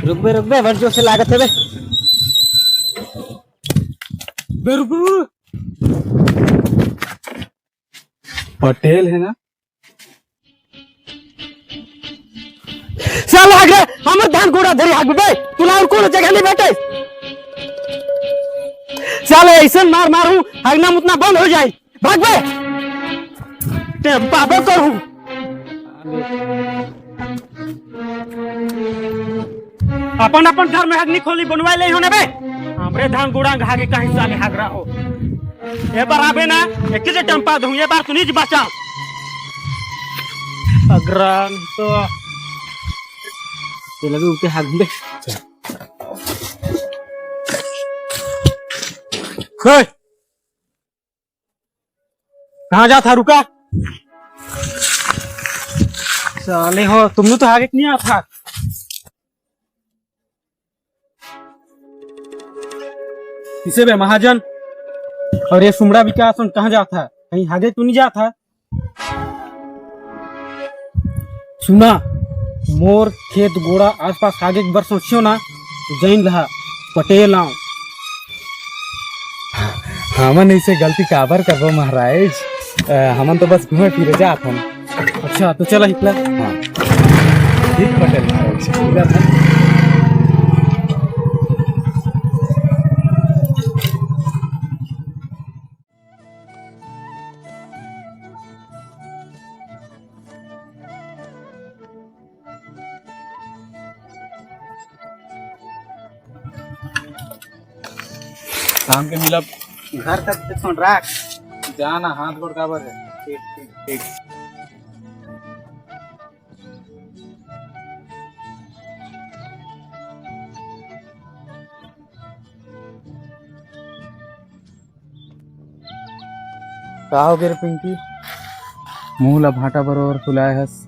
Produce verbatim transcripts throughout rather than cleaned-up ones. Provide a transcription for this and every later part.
रुक बे, रुक बे, बड़ जोर से लागत हे बे। बे, रुक, रुक, रुक। पटेल हे ना? साले हाग रे, हमर धान गोड़ा धरी हाग बे, तुला अउ कोनो जगह नहीं भेटे। साले ऐसन मार मारहूं, हागना मुतना बंद हो जाए। भाग बे। टेम्पा बे करू। अपन अपन घर में हगनी खोली बनवाए ले हो ना बे। हमरे धान गुड़ांग हागे कहीं साले हागरा हो। ए बार आबे ना, एक जे टेम्पा दूं, ए बार तू नहीं बचा। अगरान तो ये लगे उठे हाग बे। हे! कहाँ जात हा? रुका। साले हो, तुमने तो आगे नहीं आता। किसे बे महाजन? और ये सुमड़ा विकास कहाँ जात हा? कहीं आगे तो नहीं जात हा? सुना, मोर खेत गोड़ा आसपास आगे एक बार सोचियो ना, तो जाइन लहा, पटेल आंव। हमन ऐसे गलती काबर करबो महाराज? अ, हमन तो बस घूमे फिरे जात हन। अच्छा, तो चला हिकला। हाँ। ठीक पटेल महाराज। शाम के मिलब। घर तक के सुन राख। जाना हाथ गोड़ काबर है। ठीक, ठीक, ठीक। का हो गे रे पिंकी? मुंह ला भांटा बरोबर फुलाए हस।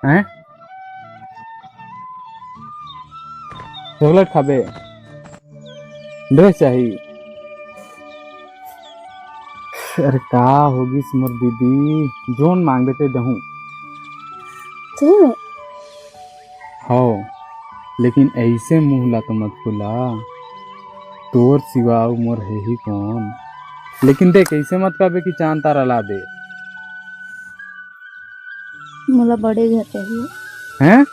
हैं? चॉकलेट खाबे? ड्रेस चाही? अरे का होगिस मोर दीदी, जोन मांगबे ते दहूं। सही में? हौ, लेकिन ऐसे मुंह ला तो मत फुला, तोर सिवा अउ मोर हे ही कौन? लेकिन देख, ऐसे मत कहबे कि चांद तारा ला दे। मोला बड़े घर चाहिए। हैं?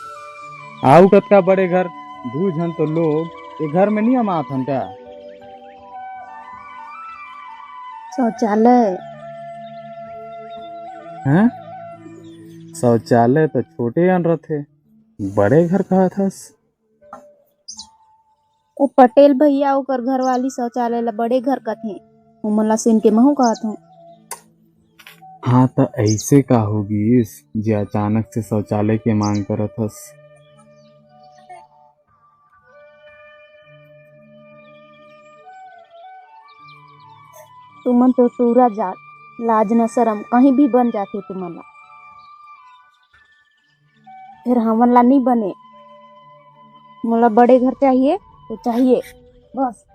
आऊ कतका बड़े घर? दू झन तो लोग ए घर में नहीं अमात हन का? शौचालय। हैं? शौचालय तो छोटे अन रथे, बड़े घर कहत हस। ओ पटेल भैया ओकर घरवाली शौचालय ला बड़े घर कथे, ओमन ला सुन के महू कहत हूँ। हाँ, त ऐसे का होगिस जे अचानक से शौचालय के मांग करत हस? तुमन तो टूरा जात, लाज न शरम कहीं भी बन जाथे तुमन ला। फिर हमन ला नहीं बने, मोला बड़े घर चाहिए तो चाहिए बस।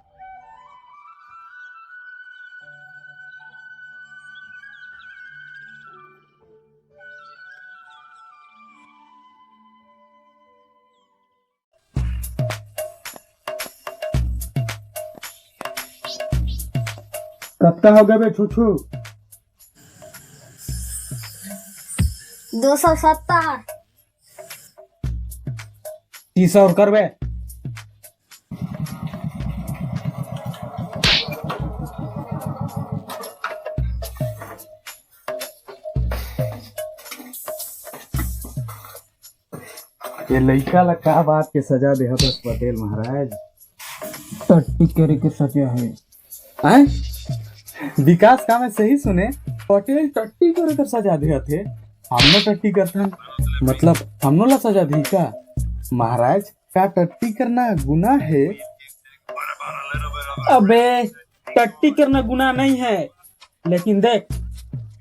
कतका हो गए बे छुछू? दो सौ सत्तर। तीस और करबे। ये लइका ला का बात के सजा देहत हस पटेल महाराज? टट्टी करे के सजा है। हैं? विकास का मैं सही सुने, पटेल टट्टी करे कर सजा देहत हे। हमनो टट्टी करथन, मतलब हमनो ला सजा दी का? महाराज, का टट्टी करना गुनाह है? अबे, टट्टी करना गुनाह नहीं है, लेकिन देख,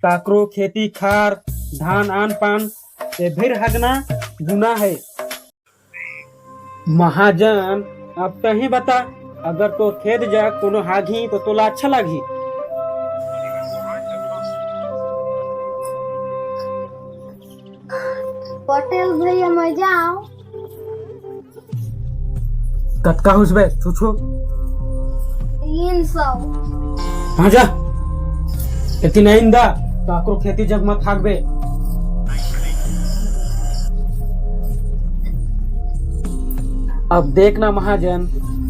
काकरो खेती खार, धान आन पान, ए भीर हगना गुनाह है। महाजन, अब तही बता, अगर तोर खेत जा कोनो हागही तो तोला अच्छा लागही? पटेल भैया, मैं जाऊं? कतका होइस बे, छुछो? तीन सौ। हाँ जा, एती नहीं इंदा, काकरो खेती जग मत हाकबे। अब देख ना महाजन,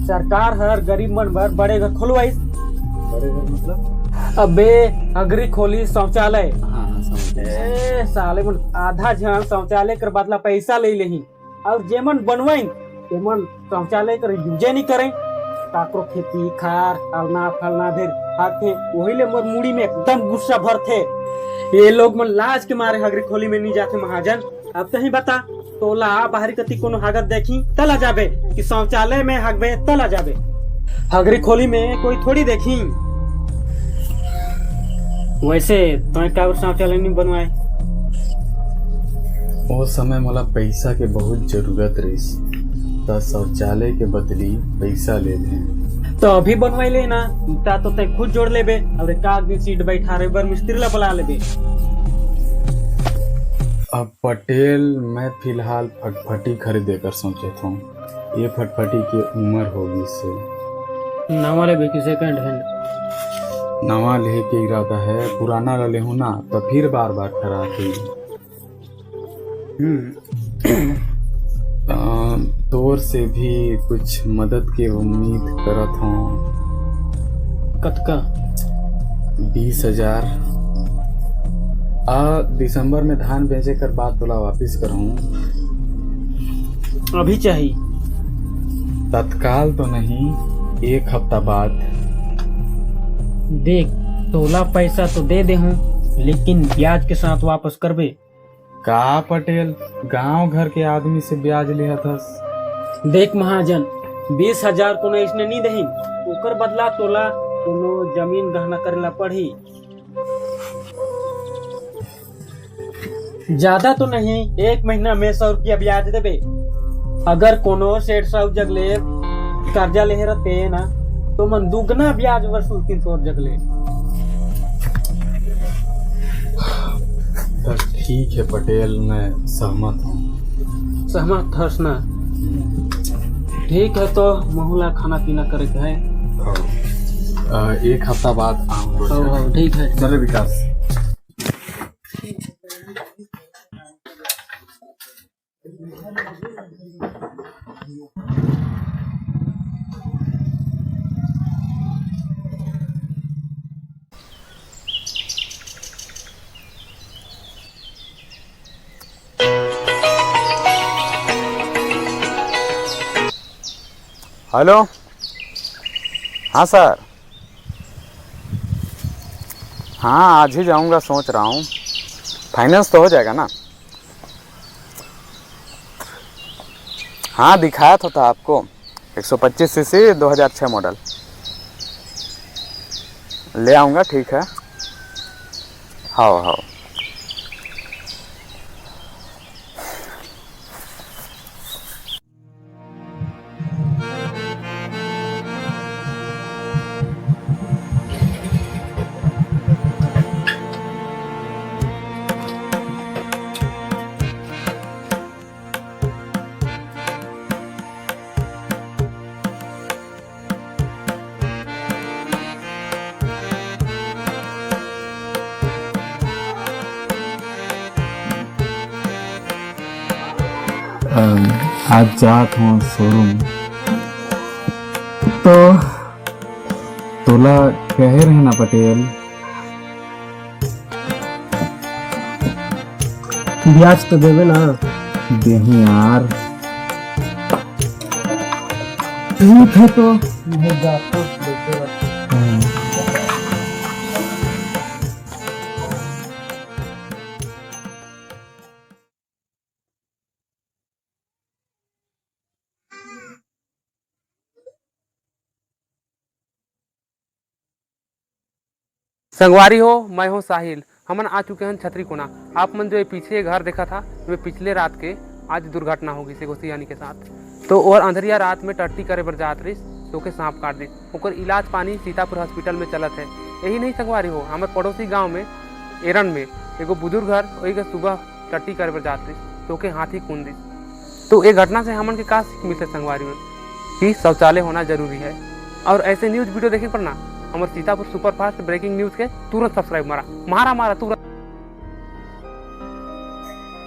सरकार हर गरीब मन बर बड़े घर खोलवाइस। बड़े घर मतलब? अबे, हगरी खोली शौचालय। हाँ, हाँ, समझ गया। ए, साले मन आधा झन शौचालय कर बदला पैसा ले लेही। अउ जेमन बनवाइन, तेमन शौचालय कर यूजे नहीं करें। काकरो खेती खार, अलना फलना भेर हाकथे, वही ले मोर मुड़ी में एकदम गुस्सा भरथे। ये लोग मन लाज के मारे हगरी खोली में नहीं जाथे महाजन। अब तहीं बता, तोला बाहरी कती कोनो हागत देखी, तला जाबे कि शौचालय में हागबे, तला जाबे। हगरी खोली में कोई थोड़ी देखी। वैसे तोय काबर शौचालय नहीं बनवाए? ओ समय मोला पैसा के बहुत जरूरत रहिस, त शौचालय के बदली पैसा ले लें। तो अभी बनवाई ले ना, ईटा तो तय खुद जोड़ लेबे, और एक आध दिन सीट बैठारे बर मिस्त्री ला बुला लेबे। अब पटेल, मैं फिलहाल फटफटी खरीदे कर सोचत हूँ। ये फटफटी के उम्र हो गई से। नवा लेबे कि second hand? नवा लेहे के इरादा है, पुराना ला लेहूँ ना, तो फिर बार बार खराब ही। हम्म। अ, तोर से भी कुछ मदद के उम्मीद करत हूँ। कतका? बीस हजार। आ, दिसंबर में धान बेचे कर बाद तोला वापिस करहूँ। अभी चाही? तत्काल तो नहीं, एक हफ्ता बाद। देख, तोला पैसा तो दे देहूँ, लेकिन ब्याज के साथ वापस करबे। का पटेल, गांव घर के आदमी से ब्याज लेहत हस? देख महाजन, बीस हजार कोनो इसने नी देही, ओकर बदला तोला कोनो जमीन गहना करे ला पड़ही। ज्यादा तो नहीं, एक महीना में सौ रुपया ब्याज देबे। अगर कोनो सेठ साहू जग ले कर्जा लेहे रहते ना, तो मन दुगना ब्याज वसूलतीन तोर जग ले। तो ठीक है पटेल, मैं सहमत हूँ। सहमत हस ना? हम्म। ठीक है, तो महूला खाना पीना करे के है। हाँ। अ, एक हफ्ता बाद आऊँ। हाँ, हाँ, ठीक है। चले विकास। हेलो, हाँ सर। हाँ, आज ही जाऊंगा, सोच रहा हूँ। फाइनेंस तो हो जाएगा ना? हाँ, दिखाया तो था आपको, एक सौ पच्चीस सीसी, दो हज़ार छह मॉडल। ले आऊँगा, ठीक है। हाँ, हाँ। अम, आज जात हूँ शोरूम। तो तोला कहे रहे ना पटेल, ब्याज तो देबे ना? देहूँ यार। ठीक है तो। मैं जाता हूँ, देखे रहता हूँ। हम्म। संगवारी हो, मैं हूं साहिल। हमन आ चुके हन छतरी कोना। आप मन जो ये पीछे घर देखत हा, ये पिछले रात के आज दुर्घटना हो गई से गोसियानी के साथ। तो और अंधरिया रात में टट्टी करे बर जात रहिस, तो ओके सांप काट दिस। ओकर इलाज पानी सीतापुर हॉस्पिटल में चलत है। यही नहीं संगवारी हो, हमर पड़ोसी गांव में एरन में एगो बुजुर्ग हर वही के सुबह टट्टी करे बर जात रहिस, तो ओके हाथी कूद दिस। तो ये घटना से हमन के का सीख मिलथे संगवारी मन? कि शौचालय होना जरूरी है। और ऐसे न्यूज वीडियो देखे पर ना हमर सीतापुर सुपरफास्ट ब्रेकिंग न्यूज के तुरंत सब्सक्राइब मारा, मारा, मारा तुरंत।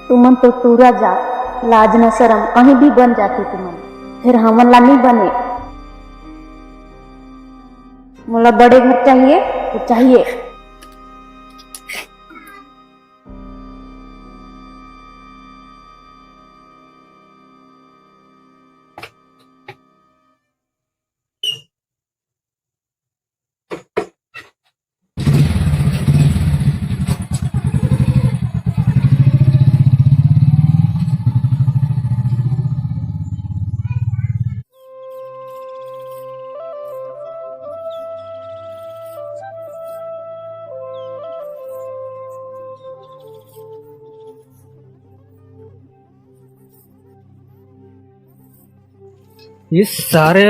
तुमन तो टूरा जात, लाज न शरम कहीं भी बन जाती तुमन, फिर हमन ला नहीं बने। मोला बड़े घर चाहिए तो चाहिए। ये सारे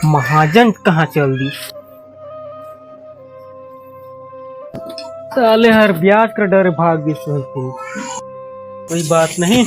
महाजन कहाँ चल दी? साले हर ब्याज कर डर भाग गिस होही। कोई बात नहीं,